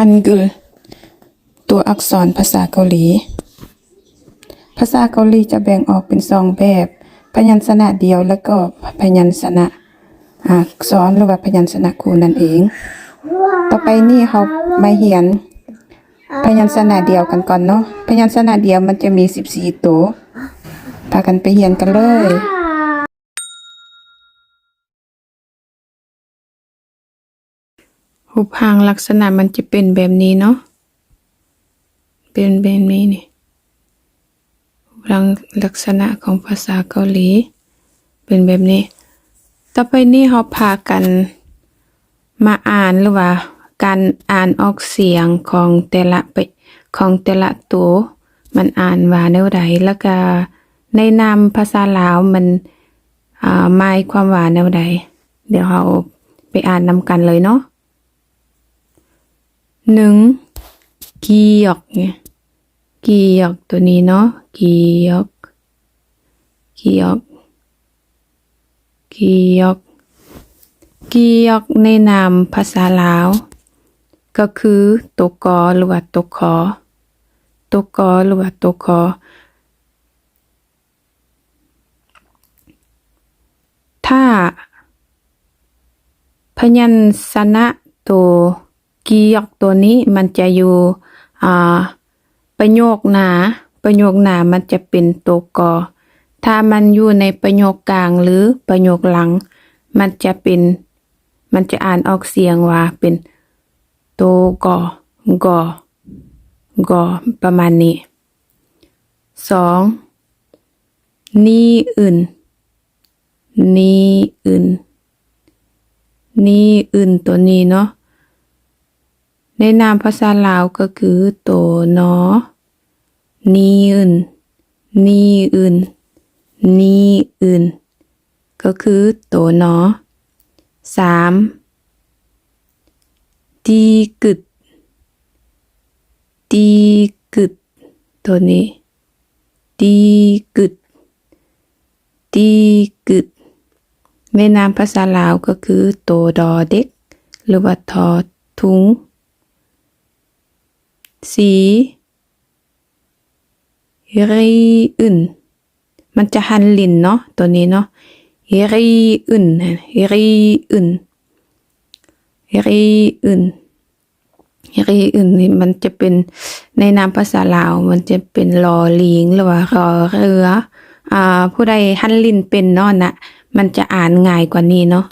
อันกฤษ ตัวอักษรภาษาเกาหลี ภาษาเกาหลีจะแบ่งออกเป็นสองแบบ พยัญชนะเดี่ยว และก็พยัญชนะอักษร หรือว่าพยัญชนะคู่นั่นเอง ต่อไปนี้เรามาเรียนพยัญชนะเดี่ยวกันก่อนเนาะ พยัญชนะเดี่ยวมันจะมีสิบสี่ตัว พากันไปเรียนกันเลย รูปร่างลักษณะมันจะเป็นแบบนี้เนาะ เป็นแบบนี้นี่ รูปร่างลักษณะของภาษาเกาหลีเป็นแบบนี้ ต่อไปนี้เราพากันมาอ่าน หรือว่าการอ่านออกเสียงของแต่ละไป ของแต่ละตัว มันอ่านว่าแนวใด แล้วก็ในนามภาษาลาวมัน อ่า หมายความว่าแนวใด เดี๋ยวเราไปอ่านนำกันเลยเนาะ หนึ่ง 기역 เนี่ย 기역 ตัวนี้เนาะ 기역 기역 기역 기역 ในนามภาษาลาว ก็คือตัวกอ หรือว่าตัวขอ ตัวกอ หรือว่าตัวขอ ถ้าพยัญชนะตัว 기역 ตัวนี้มันจะอยู่ อ่า ประโยคหน้า ประโยคหน้ามันจะเป็นตัวกอ ถ้ามันอยู่ในประโยคกลางหรือประโยคหลัง มันจะเป็น มันจะอ่านออกเสียงว่าเป็นตัวกอ กอ กอ ประมาณนี้ สอง 니은 นิอึน นิอึน ตัวนี้เนาะ ในนามภาษาลาวก็คือโตนอ นิอึน นิอึน นิอึน ก็คือโตนอ สาม 디귿 ดิกึด ตัวนี้ ดิกึด ดิกึด ในนามภาษาลาวก็คือโตดอเด็ก หรือว่าทอถุง สี่ ริอึน มันจะหันลิ้นเนาะ ตัวนี้เนาะ ริอึน ริอึน ริอึน ริอึน นี่มันจะเป็น ในนามภาษาลาวมันจะเป็น ลอลิง หรือว่า รอเรือ อ่า ผู้ใดหันลิ้นเป็นเนาะนะ มันจะอ่านง่ายกว่านี้เนาะ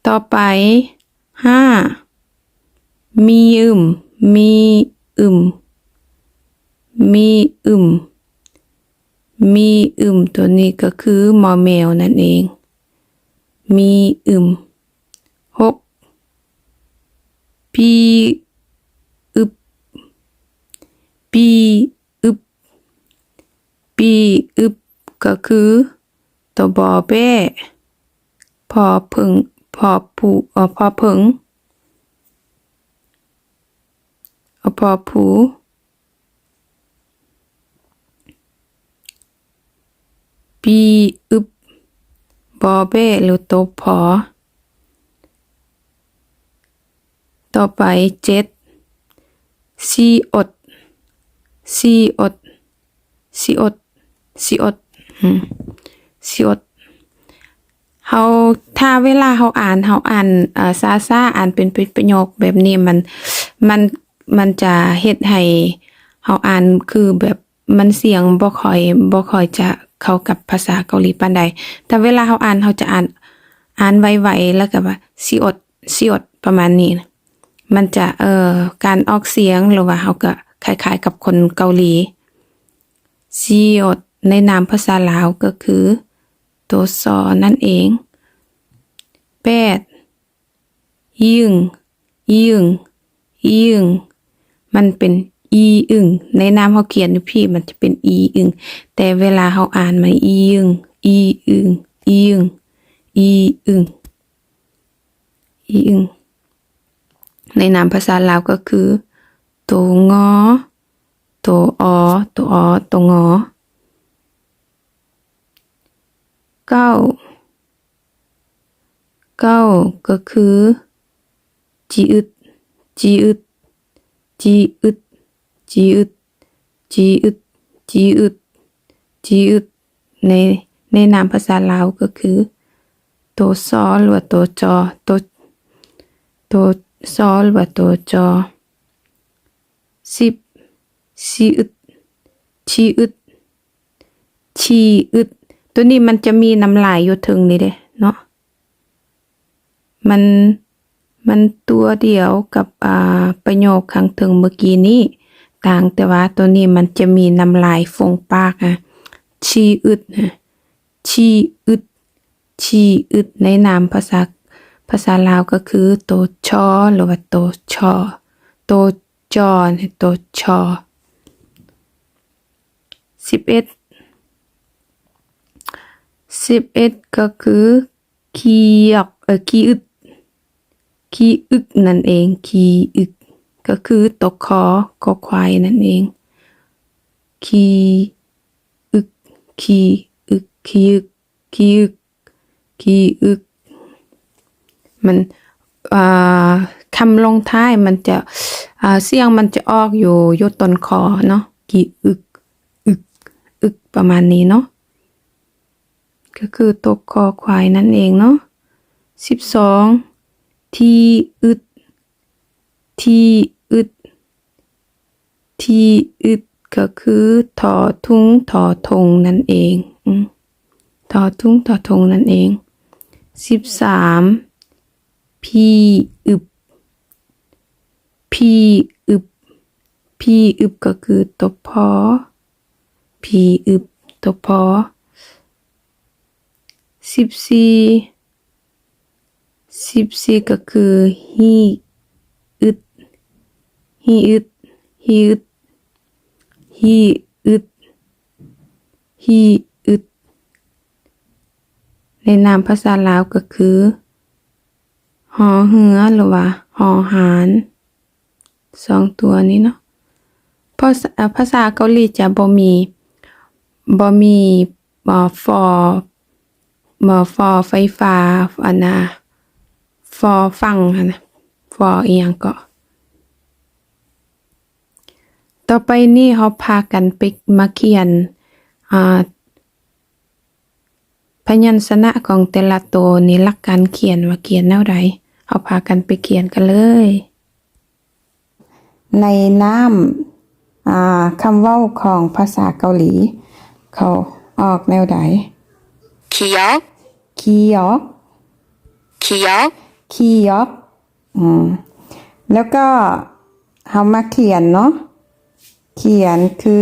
ต่อไป ห้า 미음 มีอึม มีอึม มีอึม ตัวนี้ก็คือมอแมวนั่นเอง มีอึม หก ปีอึบ ปีอึบ ปีอึบ ก็คือ ตอ บอแบ้ พอเผิง พอผู เอ่อ พอเผิง เอ่อ พอผู ปีอึบ บอแบ้ หรือโต พอ ต่อไป เจ็ด ซีอด ซีอด ซีอด ซีอด อืม ซีอด เฮา ถ้าเวลาเฮาอ่าน เฮาอ่าน เอ่อ ช้าๆ อ่านเป็น เป็นประโยคแบบนี้ มัน มัน มันจะเฮ็ดให้เฮาอ่านคือแบบ มันเสียงบ่ค่อย บ่ค่อยจะเข้ากับภาษาเกาหลีปานใด ถ้าเวลาเฮาอ่าน เฮาจะอ่าน อ่านไวๆ แล้วก็ว่า ซีอด ซีอด ประมาณนี้ มันจะ เอ่อ การออกเสียง หรือว่าเฮาก็คล้ายๆ กับคนเกาหลี ซีอด ในนามภาษาลาวก็คือ โต ซอ นั่นเอง แปด ยิง อีอึง อีอึง มันเป็น อีอึง ในนามเฮาเขียนอยู่พี้ มันจะเป็น อีอึง แต่เวลาเฮาอ่านมัน อีอึง อีอึง อีอึง อีอึง อีอึง ในนามภาษาลาวก็คือ โต งอ โต ออ โต ออ โต งอ เก้า เก้า ก็คือ ຈີອຶດ ຈີອຶດ ຈີອຶດ ຈີອຶດ ຈີອຶດ ຈີອຶດ ຈີອຶດ ໃນ ໃນນາມພາສາລາວກໍຄື ໂຕຊໍ ຫຼືວ່າໂຕຈໍ ໂຕ ໂຕຊໍ ຫຼືວ່າໂຕຈໍ. ສິບ ຊີອຶດ ຊີອຶດ ຊີອຶດ ໂຕນີ້ມັນຈະມີນ້ຳລາຍຢູ່ເທິງນີ້ເດ້ເນາະ ມັນ ມັນຕົວດຽວກັບ ອ່າ ປະໂຫຍກຂ້າງເທິງເມື່ອກີ້ນີ້ ຕ່າງແຕ່ວ່າໂຕນີ້ມັນຈະມີນ້ຳລາຍຟົງປາກ ອາ ຊີອຶດ ຊີອຶດ ຊີອຶດ ໃນນາມພາສາ ພາສາລາວກໍຄື ໂຕຊໍ ຫຼືວ່າໂຕຊໍ ໂຕຈໍ ໂຕຊໍ. ສິບເອັດ ສິບເອັດ ກໍຄື ຄີອອກ ເອີ ຄີອຶດ ຄີອຶດນັ້ນເອງ ຄີອຶດ ກໍຄືຕົວ ຄ ຄ ຄວາຍນັ້ນເອງ ຄີອຶດ ຄີອຶດ ຄີອຶດ ຄີອຶດ ມັນ ອ່າ ຄຳລົງທ້າຍມັນຈະ ອ່າ ສຽງມັນຈະອອກຢູ່ ຢູ່ຕົ້ນ ຄ ເນາະ ຄີອຶດ ອຶດ ປະມານນີ້ເນາະ ກໍຄືຕົວ ຄ ຄວາຍນັ້ນເອງເນາະ. ສິບສອງ ທີອຶດ ທີອຶດ ທີອຶດ ກໍຄື ທໍທຸງ ທໍທົງນັ້ນເອງ ອືມ ທໍທຸງ ທໍທົງນັ້ນເອງ. ສິບສາມ ພີອຶບ ພີອຶບ ພີອຶບ ກໍຄືຕົວ ພໍ ພີອຶບ ຕົວ ພໍ. ສິບສີ່ ສິບສີ່ ກໍຄື ຮີອຶດ ຮີອຶດ ຮີອຶດ ຮີອຶດ ຮີອຶດ ໃນນາມພາສາລາວກໍຄື ຮໍເຮືອ ຫຼືວ່າ ຮໍຫານ ສອງຕົວນີ້ເນາະ. ພາສາ ພາສາເກົາຫຼີຈະບໍ່ມີ ບໍ່ມີ ບໍ່ ຟໍ ບໍ່ ຟໍໄຟຟ້າ ອັນນ່າ ຟໍຝັ່ງຫັ້ນນະ ຟໍອີ່ຫຍັງເກາະ. ຕໍ່ໄປນີ້ເຮົາພາກັນໄປ ມາຂຽນ ອ່າ ພະຍັນຊະນະຂອງແຕ່ລະໂຕໃນຫຼັກການຂຽນວ່າຂຽນແນວໃດ. ເຮົາພາກັນໄປຂຽນກັນເລີຍ. ໃນນາມ ອ່າ ຄຳເວົ້າຂອງພາສາເກົາຫຼີ ເຂົາອອກແນວໃດ? 기역 ຄີອອກ 기역 ຄີອອກ ອືມ ແລ້ວກໍເຮົາມາຂຽນເນາະ ຂຽນຄື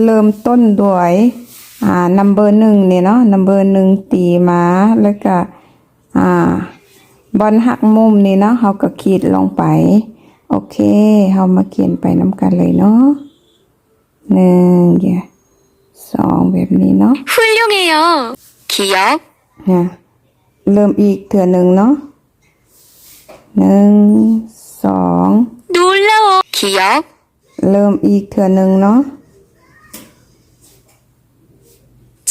ເລີ່ມຕົ້ນດ້ວຍ ອ່າ ນຳເບີໜຶ່ງນີ້ເນາະ ນຳເບີໜຶ່ງຕີມາ ແລ້ວກໍ ອ່າ ບ່ອນຫັກມຸມນີ້ເນາະ ເຮົາກໍຂີດລົງໄປ. ໂອເຄ ເຮົາມາຂຽນໄປນຳກັນເລີຍເນາະ. ໜຶ່ງ ສອງ ແບບນີ້ເນາະ. 훌륭해요. 기역. ນະ ເລີ່ມອີກເທື່ອໜຶ່ງເນາະ. ໜຶ່ງ ສອງ. 놀라워. 기역. ເລີ່ມອີກເທື່ອໜຶ່ງເນາະ.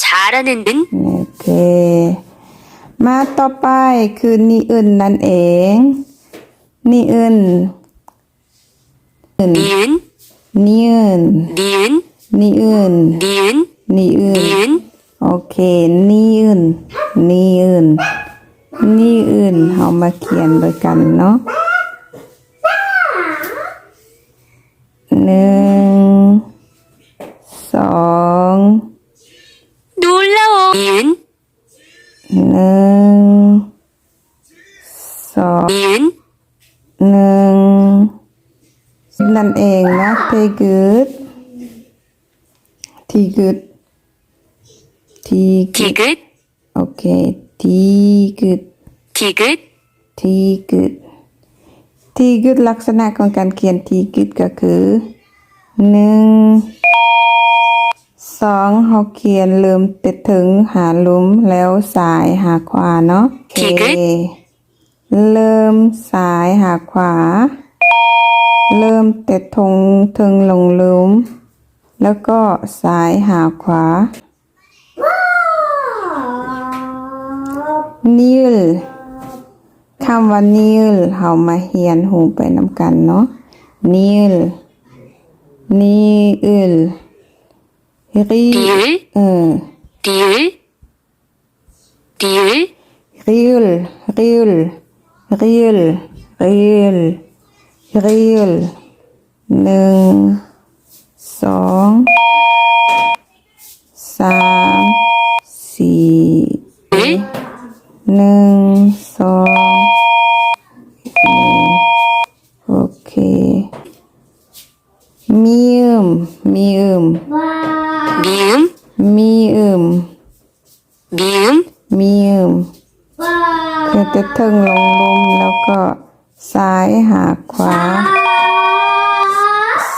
잘하는 은. ໂອເຄ ມາຕໍ່ໄປຄື ນີອຶນ ນັ້ນເອງ. ນີອຶນ ນີອຶນ ນີອຶນ ນີອຶນ ນີອຶນ ນີອຶນ ນີອຶນ ນີອຶນ ໂອເຄ ນີອຶນ ນີອຶນ ນີອຶນ ເຮົາມາຂຽນດ້ວຍກັນເນາະ ໜຶ່ງ ສອງ 놀라워. 니은. ໜຶ່ງ ສອງ 니은. ໜຶ່ງ ນັ້ນເອງເນາະ 디귿. 디귿. 디귿. 디귿. ໂອເຄ 디귿. 디귿. 디귿. 디귿. ລັກສະນະຂອງການຂຽນ 디귿 ກໍຄື ໜຶ່ງ ສອງ ເຮົາຂຽນເລີ່ມແຕ່ເທິງຫາລຸ່ມ ແລ້ວຊ້າຍຫາຂວາເນາະ. ໂອເຄ ດີກຶດ ເລີ່ມຊ້າຍຫາຂວາ ເລີ່ມແຕ່ເທິງລົງລຸ່ມ ແລ້ວກໍຊ້າຍຫາຂວາ. ܢຍ. ຄຳວ່າ ນີ້ ເຮົາມາຮຽນຮູ້ໄປນຳກັນເນາະ. ນີ້ ນີ້ ຣີ ຣີ ຣີ ໜຶ່ງ ສອງ ສາມ ສີ່ ໜຶ່ງ ສອງ ໂອເຄ ມີອຶມ ມີອຶມ ມີອຶມ ມີອຶມ ມີອຶມ ຄືແຕ່ເທິງລົງລຸ່ມ ແລ້ວກໍຊ້າຍຫາຂວາ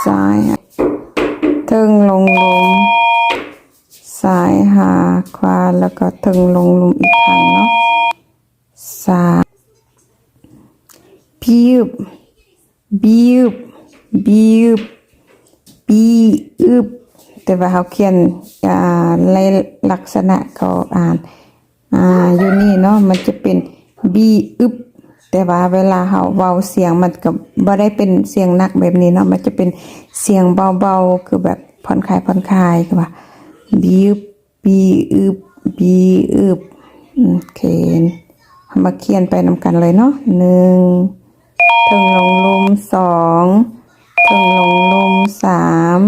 ຊ້າຍ ເທິງລົງລຸ່ມ ຊ້າຍຫາຂວາ ແລ້ວກໍເທິງລົງລຸ່ມອີກຄັ້ງເນາະ. ສາມ ບີບ ບີບ ບີບ ບີອຶບ ແຕ່ວ່າເຮົາຂຽນ ອ່າ ໃນລັກສະນະເຂົາອ່ານ ອ່າ ຢູ່ນີ້ເນາະ ມັນຈະເປັນ ບີອຶບ ແຕ່ວ່າເວລາເຮົາເວົ້າສຽງ ມັນກໍບໍ່ໄດ້ເປັນສຽງໜັກແບບນີ້ເນາະ ມັນຈະເປັນສຽງເບົາໆ ຄືແບບຜ່ອນຄາຍ ຜ່ອນຄາຍ ຄືວ່າ ບີບ ບີອຶບ ບີອຶບ ໂອເຄ ເຮົາມາຂຽນໄປນຳກັນເລີຍເນາະ ໜຶ່ງ ເທິງລົງລຸ່ມ ສອງ ເທິງລົງລຸ່ມ ສາມ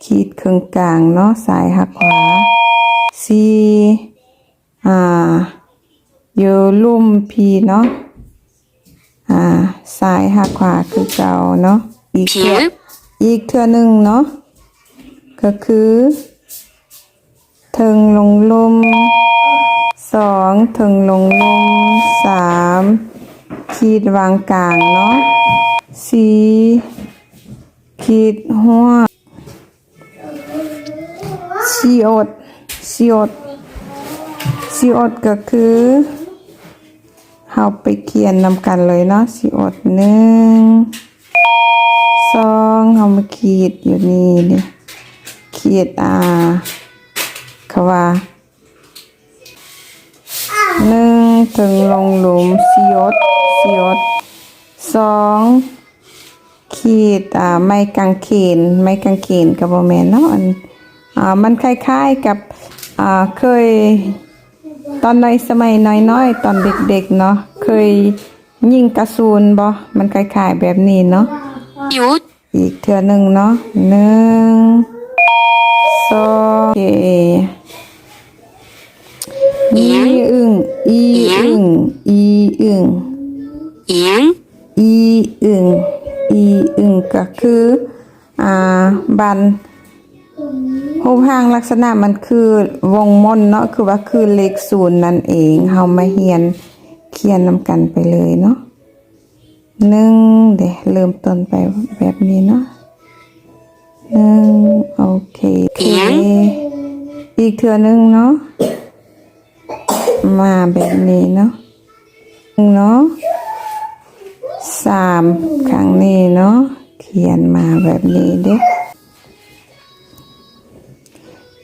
ຂີດເຄິ່ງກາງເນາະ ຊ້າຍຫາຂວາ ສີ່ ອ່າ ຢູ່ລຸ່ມພີເນາະ ອ່າ ຊ້າຍຫາຂວາຄືເກົ່າເນາະ ອີກເທື່ອ ອີກເທື່ອໜຶ່ງເນາະ ກໍຄື ເທິງລົງລຸ່ມ ສອງ ເທິງລົງລຸ່ມ ສາມ ຂີດຫວ່າງກາງເນາະ ສີ່ ຂີດຮວບ ຊີອົດ ຊີອົດ ຊີອົດ ກໍຄື ເຮົາໄປຂຽນນຳກັນເລີຍເນາະ ຊີອົດ ໜຶ່ງ ສອງ ເຮົາມາຂີດຢູ່ນີ້ເດ້ ຂີດ ອ່າ ຄຳວ່າ ໜຶ່ງ ເທິງລົງລຸ່ມ ຊີອົດ ຊີອົດ ສອງ ຂີດ ອ່າ ໄມ້ກາງເຂນ ໄມ້ກາງເຂນກໍບໍ່ແມ່ນເນາະ ອັນ ອ່າ ມັນຄ້າຍໆກັບ ອ່າ ເຄີຍ ຕອນນ້ອຍ ສະໄໝນ້ອຍໆ ຕອນເດັກໆເນາະ ເຄີຍຍິງກະສຸນບໍ່? ມັນຄ້າຍໆແບບນີ້ເນາະ ຢຸດ ອີກເທື່ອໜຶ່ງເນາະ ໜຶ່ງ ສອງ ໂອເຄ ອີອຶ່ງ ອີອຶ່ງ ອີອຶ່ງ ອີອຶ່ງ ອີອຶ່ງ ອີອຶ່ງ ກໍຄື ອ່າ ບັນ ຮູບຮ່າງລັກສະນະມັນຄືວົງມົນເນາະ ຄືວ່າຄືເລກສູນນັ້ນເອງ ເຮົາມາຮຽນຂຽນນຳກັນໄປເລີຍເນາະ ໜຶ່ງ ເດ້ ເລີ່ມຕົ້ນໄປແບບນີ້ເນາະ ໜຶ່ງ ໂອເຄ ໂອເຄ ອີກເທື່ອໜຶ່ງເນາະ ມາແບບນີ້ເນາະ ເນາະ ສາມ ຄັ້ງນີ້ເນາະ ຂຽນມາແບບນີ້ເດ້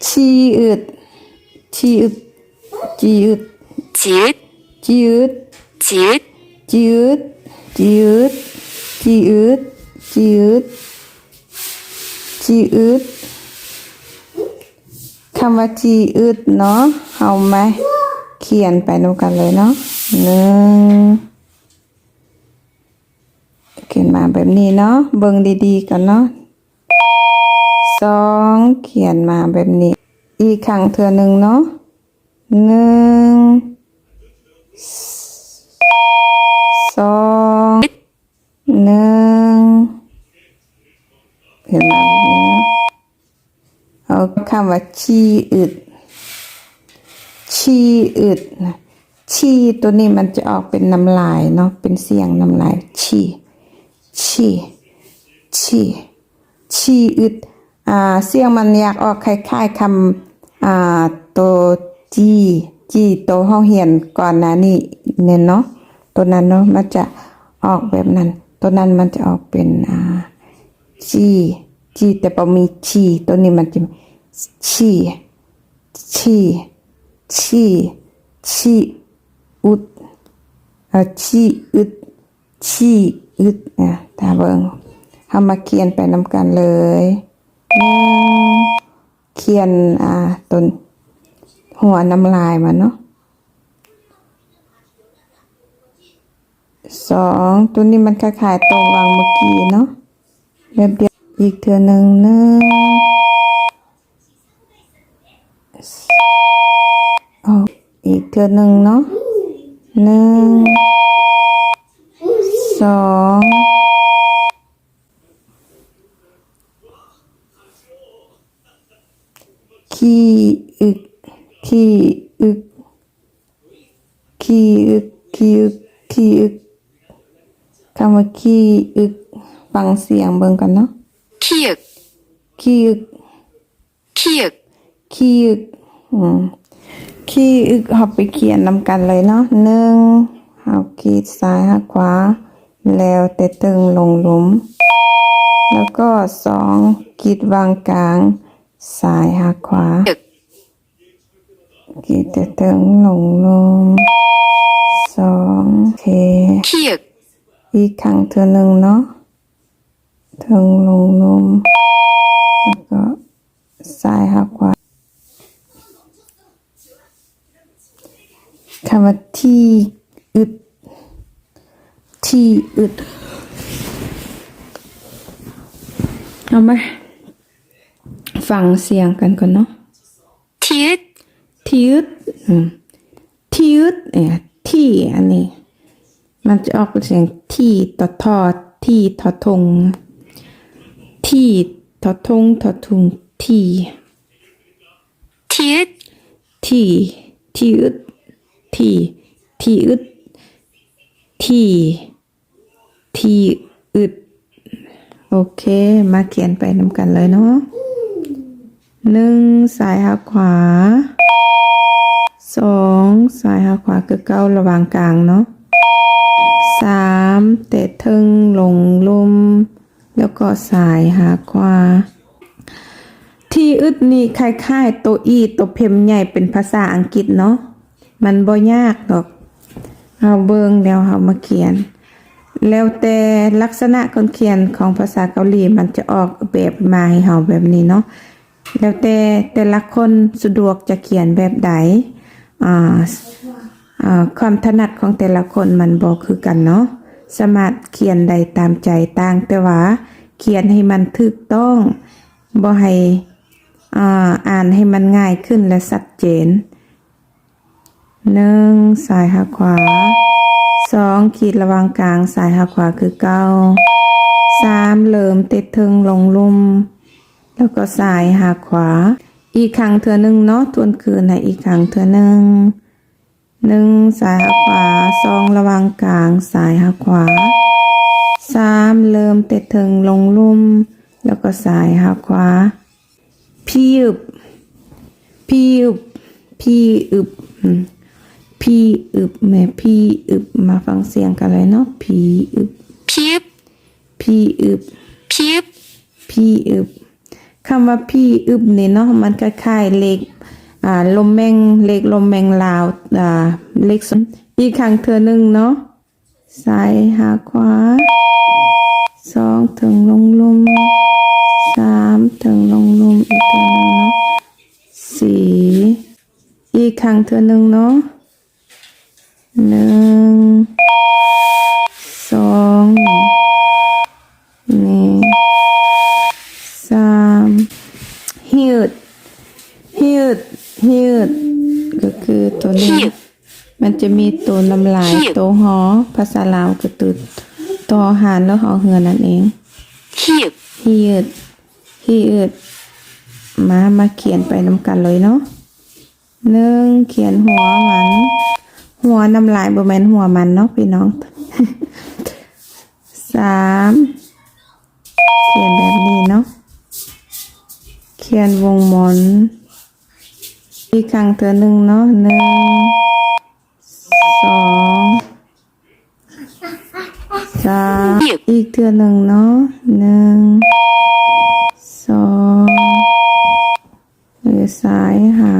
ຊີອຶດ ຊີອຶດ ຈີອຶດ ຈີອຶດ ຈີອຶດ ຈີອຶດ ຈີອຶດ ຄຳວ່າຈີອຶດເນາະ ເຮົາມາຂຽນໄປນຳກັນເລີຍເນາະ ໜຶ່ງ ຂຽນມາແບບນີ້ເນາະ ເບິ່ງດີໆກ່ອນເນາະ ສອງ ຂຽນມາແບບນີ້ ອີກຄັ້ງເທື່ອໜຶ່ງເນາະ ໜຶ່ງ ສອງ ໜຶ່ງ ເຫັນບໍ່? ເອົາຄຳວ່າ ຊີອຶດ ຊີອຶດ ຊີ ໂຕນີ້ມັນຈະອອກເປັນນ້ຳລາຍເນາະ ເປັນສຽງນ້ຳລາຍ ຊີ ຊີ ຊີ ຊີອຶດ ອ່າ ສຽງມັນຢາກອອກຄ້າຍໆຄຳ ອ່າ ໂຕ ຈີ ຈີ ໂຕເຮົາຮຽນກ່ອນໜ້ານີ້ແມ່ນເນາະ ໂຕນັ້ນເນາະ ມັນຈະອອກແບບນັ້ນ ໂຕນັ້ນມັນຈະອອກເປັນ ອ່າ ຈີ ຈີ ແຕ່ບໍ່ມີ ຊີ ໂຕນີ້ມັນຈະ ຊີ ຊີ ຊີ ຊີ ອຸດ ເອີ ຊີອຶດ ຊີອຶດ. ອ່າ ຖ້າເບິ່ງ ເຮົາມາຂຽນໄປນຳກັນເລີຍ. ໜຶ່ງ ຂຽນ ອ່າ ຕົວຫົວນ້ຳລາຍມັນເນາະ. ສອງ ຕົວນີ້ມັນຄ້າຍໆໂຕຫວ່າງເມື່ອກີ້ເນາະ ແບບດຽວ. ອີກເທື່ອໜຶ່ງ ໜຶ່ງ ອອກ ອີກເທື່ອໜຶ່ງເນາະ ໜຶ່ງ ສອງ ຂີ້ອຶກ ຂີ້ອຶກ ຂີ້ອຶກ ຂີ້ອຶກ ຂີ້ອຶກ. ຄຳວ່າຂີ້ອຶກ ຟັງສຽງເບິ່ງກ່ອນເນາະ ຂີ້ອຶກ ຂີ້ອຶກ ຂີ້ອຶກ ຂີ້ອຶກ ອືມ ຂີ້ອຶກ. ເຮົາໄປຂຽນນຳກັນເລີຍເນາະ. ໜຶ່ງ ເຮົາຂີດຊ້າຍຫາຂວາ ແລ້ວແຕ່ເທິງລົງລຸ່ມ ແລ້ວກໍ ສອງ ຂີດຫວ່າງກາງ ຊ້າຍຫາຂວາ ຂີດແຕ່ເທິງລົງລຸ່ມ ສອງ ໂອເຄ ຂີ້ອຶກ ອີກຄັ້ງເທື່ອໜຶ່ງເນາະ ເທິງລົງລຸ່ມ ແລ້ວກໍຊ້າຍຫາຂວາ. ຄຳວ່າ ທີອຶດ ທີອຶດ ເຮົາມາຟັງສຽງກັນກ່ອນເນາະ. ທີອຶດ ທີອຶດ ອືມ ທີອຶດ ເອີ ທີ ອັນນີ້ມັນຈະອອກເປັນສຽງ ທີ ຕະ ທໍ ທີ ທໍ ທົງ ທີ ທໍ ທົງ ທໍ ທຸງ ທີ ທີອຶດ ທີ ທີອຶດ ທີ ທີອຶດ ທີ ທີອຶດ. ໂອເຄ ມາຂຽນໄປນຳກັນເລີຍເນາະ. ໜຶ່ງ ຊ້າຍຫາຂວາ ສອງ ຊ້າຍຫາຂວາຄືເກົ່າ ລະຫວ່າງກາງເນາະ ສາມ ແຕະເທິງລົງລຸ່ມ ແລ້ວກໍຊ້າຍຫາຂວາ. ທີອຶດນີ້ຄ້າຍໆໂຕອີ ໂຕເພັມໃຫຍ່ເປັນພາສາອັງກິດເນາະ. ມັນບໍ່ຍາກດອກ ເຮົາເບິ່ງແລ້ວເຮົາມາຂຽນ ແລ້ວແຕ່ລັກສະນະການຂຽນຂອງພາສາເກົາຫຼີ ມັນຈະອອກແບບມາໃຫ້ເຮົາແບບນີ້ເນາະ ແລ້ວແຕ່ແຕ່ລະຄົນສະດວກຈະຂຽນແບບໃດ ອ່າ ອ່າ ຄວາມຖະໜັດຂອງແຕ່ລະຄົນມັນບໍ່ຄືກັນເນາະ ສາມາດຂຽນໄດ້ຕາມໃຈ ຕ່າງແຕ່ວ່າຂຽນໃຫ້ມັນຖືກຕ້ອງ ບໍ່ໃຫ້ ອ່າ ອ່ານໃຫ້ມັນງ່າຍຂຶ້ນ ແລະ ຊັດເຈນ. ໜຶ່ງ ຊ້າຍຫາຂວາ ສອງ ຂີດລະຫວ່າງກາງ ຊ້າຍຫາຂວາຄືເກົ່າ ສາມ ເລີ່ມແຕ່ເທິງລົງລຸ່ມ ແລ້ວກໍຊ້າຍຫາຂວາ. ອີກຄັ້ງເທື່ອໜຶ່ງເນາະ ທວນຄືນໃຫ້ອີກຄັ້ງເທື່ອໜຶ່ງ. ໜຶ່ງ ຊ້າຍຫາຂວາ ສອງ ລະຫວ່າງກາງ ຊ້າຍຫາຂວາ ສາມ ເລີ່ມແຕ່ເທິງລົງລຸ່ມ ແລ້ວກໍຊ້າຍຫາຂວາ. ພີອຶບ ພີອຶບ ພີອຶບ ອືມ ພີອຶບ ແມ່ ພີອຶບ. ມາຟັງສຽງກັນເລີຍເນາະ ພີອຶບ ພີອຶບ ພີອຶບ ພີອຶບ ພີອຶບ. ຄຳວ່າພີອຶບນີ້ເນາະ ມັນຄ້າຍໆເລກ ອ່າ ລົມແມງ ເລກລົມແມງລາວ ອ່າ ເລກ ອີກຄັ້ງເທື່ອໜຶ່ງເນາະ ຊ້າຍຫາຂວາ ສອງ ເທິງລົງລຸ່ມ ສາມ ເທິງລົງລຸ່ມ ອີກເທື່ອໜຶ່ງເນາະ ສີ່ ອີກຄັ້ງເທື່ອໜຶ່ງເນາະ ໜຶ່ງ ສອງ ນີ້ ສາມ ຮີດ ຮີດ ຮີດ ກໍຄືໂຕນີ້ ມັນຈະມີໂຕນ້ຳລາຍ ໂຕຫໍ ພາສາລາວກໍຄື ໂຕຫໍຫານ ຫຼື ຫໍເຮືອນັ້ນເອງ ຮີດ ຮີດ ຮີດ. ມາ ມາຂຽນໄປນຳກັນເລີຍເນາະ. ໜຶ່ງ ຂຽນຫົວມັນ ຫົວນ້ຳລາຍ ບໍ່ແມ່ນຫົວມັນເນາະພີ່ນ້ອງ. ສາມ ຂຽນແບບນີ້ເນາະ ຂຽນວົງມົນ ອີກຄັ້ງເທື່ອໜຶ່ງເນາະ ໜຶ່ງ ສອງ ສາມ ອີກເທື່ອໜຶ່ງເນາະ ໜຶ່ງ ສອງ ແລ້ວຊ້າຍຫາ